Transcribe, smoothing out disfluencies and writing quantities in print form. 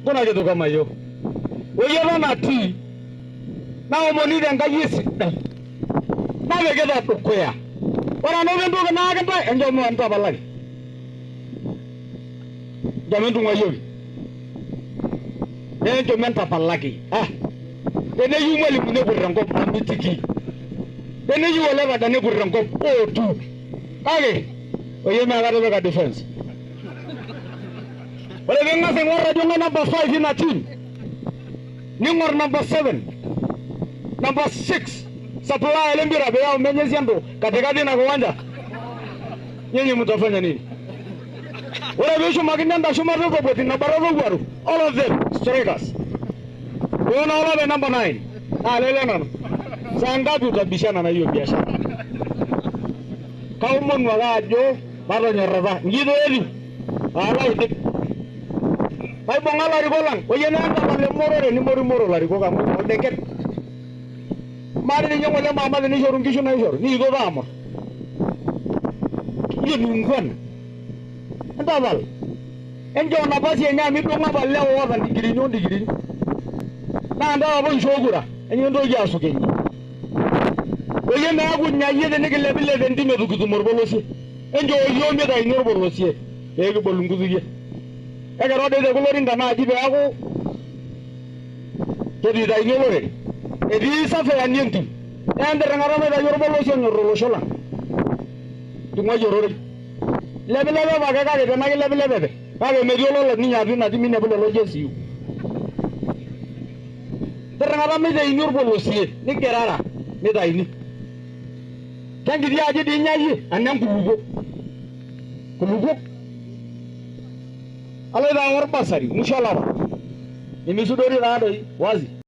Kuna kitu kama hiyo. Oye natii naomoni tenkai esidai. Napikita dukuya. Ore anoto entoki naaki ntae enchom entapalaki. Enchom entung'uayioki. Enchom entapalaki. Ah. Teneyieu mwalimu nepur enkop amitiki. Teneyieu olepada nepur enkop ootu. Kake oye mee katipika defense. Ore piing'as aing'or ajo ng'ae number 5 ina team. Ning'or number 7. Number 6. Supply ile mpira pea umenyezi ndo katikati na kiwanja. Nyinyi mtafanya nini? Ore pishumakini enda shumata roboti na baroro waru. All of them strikers. Unaona wale number 9. Ah lele nano. Saa ngapi utabishana na hiyo biashara? Kaomonu ake ajo matonyorrata. Inji doi etiu. Ala idip. Maibung'a ilarikok lang. Oyie neentapal emorore nimorimoro ilarikok amu oldeket. Mari ninye ng'ole mama tenishoru nkishu naishoru nikiitoki aamor. Hiyo ni ungwana. Entapal. Enchoo nafasi enye amu idung'a apa ilewa oota ntigirini ontigirini. Naa ntae apa oishoo kura enkintoki asukenyi. Oyie meeku ina yie tenikilepilep entim eitu kitum orpolosie. Enchoo yiok mitayuni orpolosie pee kibol nkutukie. Ekero doi te kulo ringa naaji peeku keitu itayuni olorere. Etii safeani entim. Naa entirring'ata maitayu orpolosie onyor olosho lang. Tung'uai ororei. Ilepilepepe ake kake tenaa kilepilepepe. Kake metii ololek ninye atua ina tim inepu lelo jesiu. Entirring'ata mitayuni orpolosie nigirara mitayuni. Kenkiti aji dii inya iyie anaa enkulukuok. Kulukuok. Aloito aya orbasari musho olapa. Nemisudori taadoi wazi.